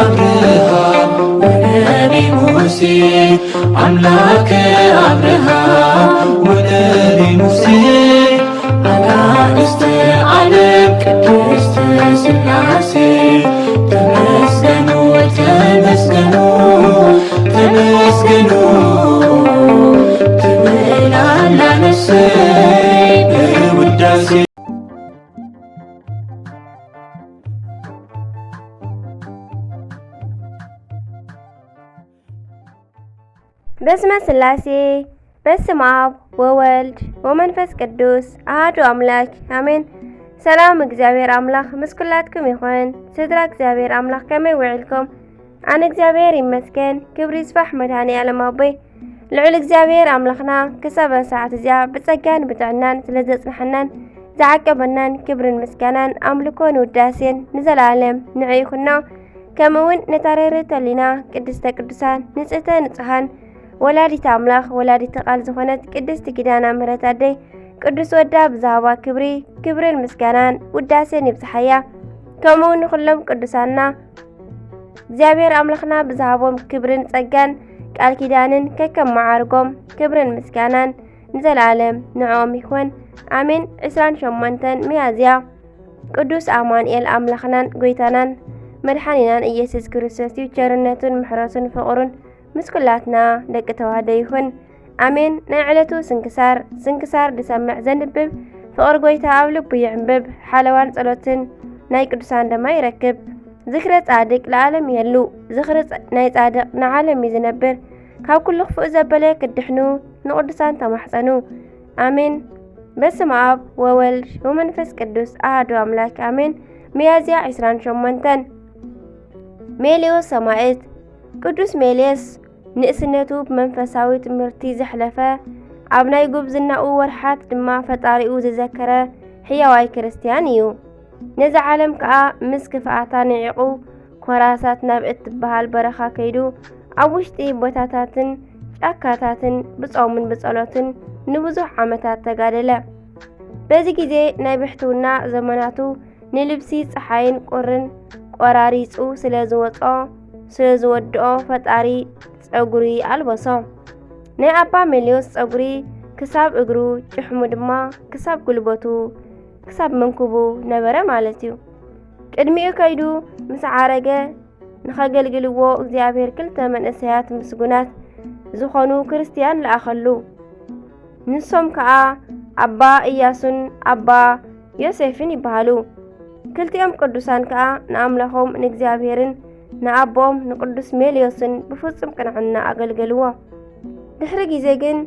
አብርሃም ወነቢ ሙሴ፣ አምላከ አብርሃም ወነቢ ሙሴ፣ አጋእዝተ ዓለም ቅድስት ሥላሴ፣ ተመስገኑ፣ ተመስገኑ፣ ተመስገኑ ትብል ኣላ ነፍሰይ በውዳሴ። በስመ ሥላሴ፣ በስመ አብ ወወልድ ወመንፈስ ቅዱስ አሐዱ አምላክ አሜን። ሰላም እግዚኣብሔር ኣምላኽ ምስ ኩላትኩም ይኹን። ስድራ እግዚኣብሔር ኣምላኽ ከመይ ውዒልኩም? ኣነ እግዚኣብሔር ይመስገን፣ ክብሪ ይስፋሕ መድኃኔ ዓለም ኣቦይ። ልዑል እግዚኣብሔር ኣምላኽና ክሳብ ሰዓት እዚኣ ብጸጋን ብጥዕናን ስለ ዘጽንሐናን ዝዓቀበናን ክብርን ምስጋናን ኣምልኮን ውዳሴን ንዘለዓለም ንዕኡ ይኹኖ። ከምኡ እውን ነታ ርህርህቲ ሕሊና ቅድስተ ቅዱሳን ንጽህተ ንጹሃን ወላዲተ ኣምላኽ ወላዲተ ቃል ዝኾነት ቅድስቲ ኪዳነ ምሕረት ኣደይ ቅዱስ ወዳ ብዝሃባ ክብሪ ክብርን ምስጋናን ውዳሴን ይብዝሓያ። ከምኡ እውን ንኹሎም ቅዱሳንና እግዚኣብሔር ኣምላኽና ብዝሃቦም ክብርን ጸጋን ቃል ኪዳንን ከከም መዓርጎም ክብርን ምስጋናን ንዘለዓለም ንዕኦም ይኹን ኣሜን። ዕስራን ሸሞንተን ሚያዝያ ቅዱስ ኣማኑኤል ኣምላኽናን ጐይታናን መድሓኒናን ኢየሱስ ክርስቶስ እዩ። ቸርነቱን ምሕረቱን ፍቕሩን ምስ ኩላትና ደቂ ተዋህዶ ይኹን ኣሜን። ናይ ዕለቱ ስንክሳር። ስንክሳር ዝሰምዕ ዘንብብ ፍቕሪ ጐይታ ኣብ ልቡ ይዕንብብ፣ ሓለዋን ጸሎትን ናይ ቅዱሳን ድማ ይረክብ። ዝክረ ጻድቅ ለዓለም የሉ፣ ዝኽሪ ጸ-፣ ናይ ጻድቕ ንዓለም እዩ ዝነብር። ካብ ኩሉ ክፉእ ዘበለ ክድሕኑ ንቕዱሳን ተማሕጸኑ። ኣሜን። በስመ ኣብ ወወልድ ወመንፈስ ቅዱስ ኣሐዱ ኣምላክ ኣሜን። ሚያዝያ ዕስራን ሸሞንተን ሜልዮስ ሰማዕት። ቅዱስ ሜልዮስ ንእስነቱ ብመንፈሳዊ ትምህርቲ ዘሕለፈ፣ ኣብ ናይ ጉብዝናኡ ወርሓት ድማ ፈጣሪኡ ዝዘከረ ሕያዋይ ክርስትያን እዩ። ነዛ ዓለም ከኣ ምስ ክፍኣታ ንዒቑ፣ ኮራሳት ናብ እትበሃል በረኻ ከይዱ፣ ኣብ ውሽጢ ቦታታትን ጫካታትን ብጾምን ብጸሎትን ንብዙሕ ዓመታት ተጋደለ። በዚ ግዜ ናይ ብሕትውና ዘመናቱ ንልብሲ ጸሓይን ቁርን ቆራሪጹ ስለ ዝወጾ፣ ስለ ዝወድኦ፣ ፈጣሪ ጸጉሪ ኣልበሶ። ናይ ኣባ ሜልዮስ ጸጉሪ ክሳብ እግሩ፣ ጭሕሙ ድማ ክሳብ ጉልበቱ፣ ክሳብ መንኩቡ ነበረ ማለት እዩ። ቅድሚኡ ከይዱ ምስ ዓረገ፣ ንኸገልግልዎ እግዚኣብሔር ክልተ መንእሰያት ምስጉናት ዝኾኑ ክርስትያን ለኣኸሉ። ንሶም ከኣ ኣባ ኢያሱን ኣባ ዮሴፍን ይበሃሉ። ክልቲኦም ቅዱሳን ከኣ ንኣምላኾም ንእግዚኣብሔርን ንኣቦኦም ንቅዱስ ሜልዮስን ብፍጹም ቅንዕና ኣገልገልዎ። ድሕሪ ግዜ ግን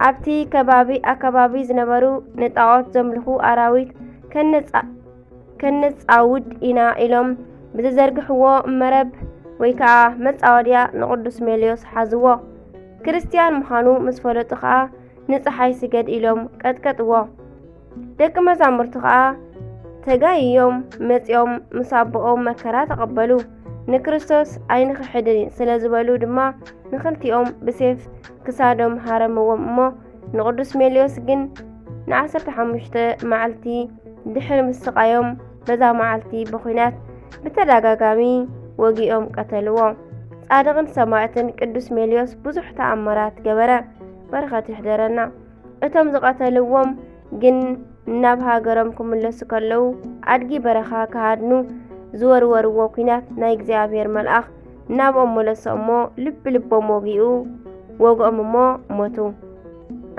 ኣብቲ ከባቢ ኣከባቢ ዝነበሩ ንጣዖት ዘምልኹ ኣራዊት ከነጻ-፣ ከነጻውድ ኢና ኢሎም ብዝዘርግሕዎ መረብ ወይ ከኣ መጻወድያ ንቅዱስ ሜልዮስ ሓዝዎ። ክርስትያን ምዃኑ ምስ ፈለጡ ከኣ ንጸሓይ ስገድ ኢሎም ቀጥቀጥዎ። ደቂ መዛሙርቱ ኸኣ ተጋይዮም መጺኦም ምስ ኣቦኦም መከራ ተቐበሉ። ንክርስቶስ ኣይንኽሕድን ስለ ዝበሉ ድማ ንኽልቲኦም ብሴፍ ክሳዶም ሃረምዎም እሞ ንቅዱስ ሜልዮስ ግን ንዓሰርተ ሓሙሽተ መዓልቲ ድሕሪ ምስቃዮም በዛ መዓልቲ ብኹናት ብተደጋጋሚ ወጊኦም ቀተልዎ። ጻድቕን ሰማዕትን ቅዱስ ሜልዮስ ብዙሕ ተኣምራት ገበረ። በረኸት ይሕደረና። እቶም ዝቐተልዎም ግን ናብ ሃገሮም ክምለሱ ከለዉ ኣድጊ በረኻ ክሃድኑ ዝወርወርዎ ኲናት ናይ እግዚኣብሔር መልኣኽ ናብኦም መለሶ እሞ ልቢ ልቦም ወጊኡ ወግኦም እሞ ሞቱ።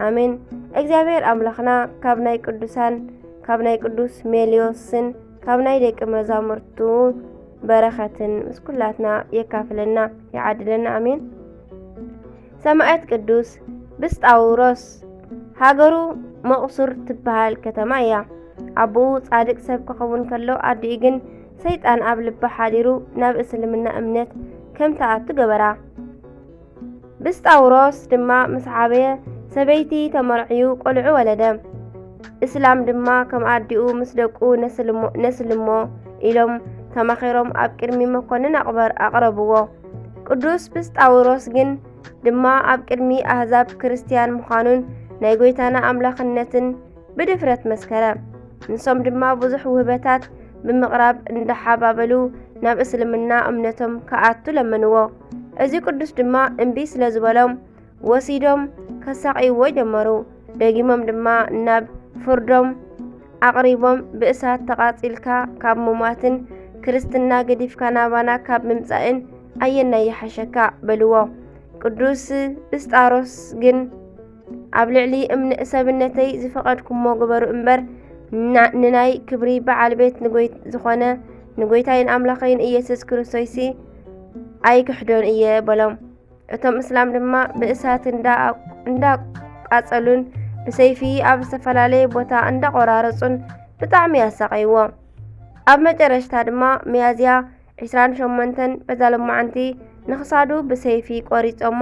ኣሜን። እግዚኣብሔር ኣምላኽና ካብ ናይ ቅዱሳን ካብ ናይ ቅዱስ ሜልዮስን ካብ ናይ ደቂ መዛሙርቱ በረኸትን ምስ ኩላትና የካፍለና ይዓድለና። ኣሜን። ሰማዕት ቅዱስ ብስጣውሮስ ሃገሩ መቑሱር ትበሃል ከተማ እያ። ኣቦኡ ጻድቅ ሰብ ክኸውን ከሎ ኣዲኡ ግን ሰይጣን ኣብ ልባ ሓዲሩ ናብ እስልምና እምነት ከም ትኣቱ ገበራ። ብስጣውሮስ ድማ ምስ ዓበየ ሰበይቲ ተመርዕዩ ቆልዑ ወለደ። እስላም ድማ ከም ኣዲኡ ምስ ደቁ ነስልሞ፣ ነስልሞ ኢሎም ተማኺሮም ኣብ ቅድሚ መኮንን ኣቕበር-፣ ኣቕረብዎ። ቅዱስ ብስጣውሮስ ግን ድማ ኣብ ቅድሚ ኣህዛብ ክርስትያን ምዃኑን ናይ ጐይታና ኣምላኽነትን ብድፍረት መስከረ። ንሶም ድማ ብዙሕ ውህበታት ብምቕራብ እንዳሓባበሉ ናብ እስልምና እምነቶም ክኣቱ ለመንዎ። እዚ ቅዱስ ድማ እምቢ ስለ ዝበሎም ወሲዶም ከሳቕይዎ ጀመሩ። ደጊሞም ድማ ናብ ፍርዶም ኣቕሪቦም ብእሳት ተቓጺልካ ካብ ምሟትን ክርስትና ገዲፍካ ናባና ካብ ምምጻእን ኣየናይ ይሓሸካ በልዎ። ቅዱስ ብስጣሮስ ግን ኣብ ልዕሊ እምነ ሰብነተይ ዝፈቐድኩሞ ግበሩ እምበር ንናይ ክብሪ በዓል ቤት ንጎይ ዝኾነ ንጎይታይን ኣምላኸይን ኢየሱስ ክርስቶስሲ ኣይክሕዶን እየ በሎም። እቶም እስላም ድማ ብእሳት እንዳቃጸሉን ብሰይፊ ኣብ ዝተፈላለየ ቦታ እንዳቆራረጹን ብጣዕሚ ያሳቀይዎ። ኣብ መጨረሽታ ድማ ሚያዝያ ዕስራን ሸሞንተን በዛ ሎማዓንቲ ንኽሳዱ ብሰይፊ ቆሪጾሞ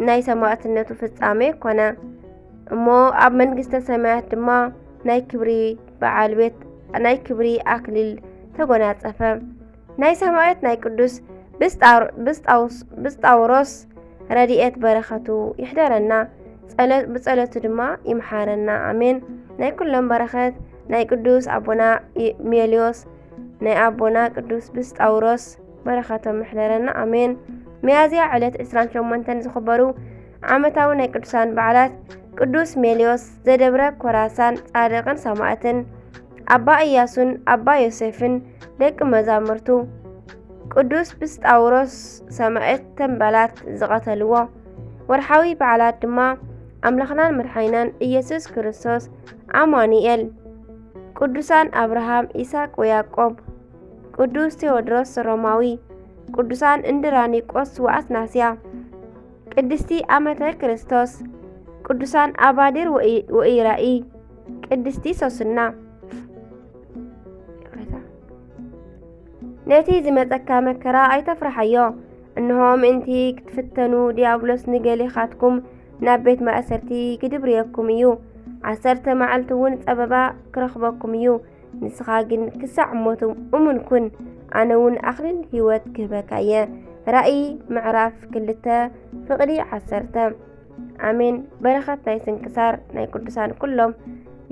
ናይ ሰማእትነቱ ፍጻሜ ኮነ። እሞ ኣብ መንግስተ ሰማያት ድማ ናይ ክብሪ በዓል ቤት ናይ ክብሪ ኣክሊል ተጎናጸፈ። ናይ ሰማያት ናይ ቅዱስ ብስጣውሮስ ረድኤት በረኸቱ ይሕደረና። ብጸሎቱ ድማ ይምሓረና። ኣሜን። ናይ ኩሎም በረኸት ናይ ቅዱስ ኣቦና ሜልዮስ ናይ ኣቦና ቅዱስ ብስጣውሮስ በረኸቶም ይሕደረና። ኣሜን። ሚያዝያ ዕለት ዕስራን ሸሞንተን ዝኽበሩ ዓመታዊ ናይ ቅዱሳን በዓላት ቅዱስ ሜልዮስ ዘደብረ ኮራሳን ጻድቕን ሰማዕትን ኣባ ኢያሱን ኣባ ዮሴፍን ደቂ መዛምርቱ ቅዱስ ብስጣውሮስ ሰማዕት ተንበላት ዝቐተልዎ ወርሓዊ በዓላት ድማ ኣምላኽናን መድሓኒናን ኢየሱስ ክርስቶስ ኣማኑኤል፣ ቅዱሳን ኣብርሃም፣ ይስሐቅ ወያዕቆብ፣ ቅዱስ ቴዎድሮስ ሮማዊ፣ ቅዱሳን እንድራኒቆስ ወኣትናስያ፣ ቅድስቲ ኣመተ ክርስቶስ፣ ቅዱሳን ኣባዲር ወኢራኢ፣ ቅድስቲ ሶስና። ነቲ ዝመጸካ መከራ ኣይተፍርሓዮ። እንሆ ምእንቲ ክትፍተኑ ዲያብሎስ ንገሊኻትኩም ናብ ቤት ማእሰርቲ ክድብርየኩም እዩ። ዓሰርተ መዓልቲ እውን ጸበባ ክረኽበኩም እዩ። ንስኻ ግን ክሳዕ ሞት እሙን ኩን፣ ኣነ እውን ኣኽሊል ህይወት ክህበካ እየ። ራእይ ምዕራፍ ክልተ ፍቕዲ ዓሰርተ። ኣሜን። በረኸት ናይ ስንክሳር ናይ ቅዱሳን ኩሎም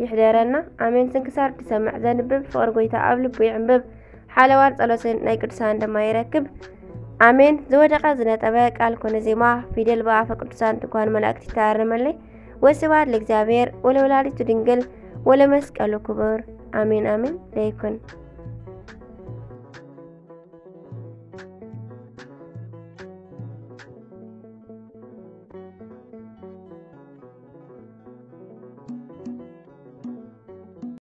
ይሕደረና። ኣሜን። ስንክሳር ዝሰምዕ ዘንብብ ፍቕሪ ጎይታ ኣብ ልቡ ይዕንብብ። ሓለዋን ጸሎትን ናይ ቅዱሳን ድማ ይረክብ። ኣሜን። ዝወደቐ ዝነጠበ ቃል ኮነ ዜማ ፊደል ብኣፈ ቅዱሳን ትጓን መላእክት ይተኣረመለይ። ወስብሐት ለእግዚኣብሔር ወለወላዲቱ ድንግል ወለመስቀሉ ክቡር። ኣሜን ኣሜን። ለይኩን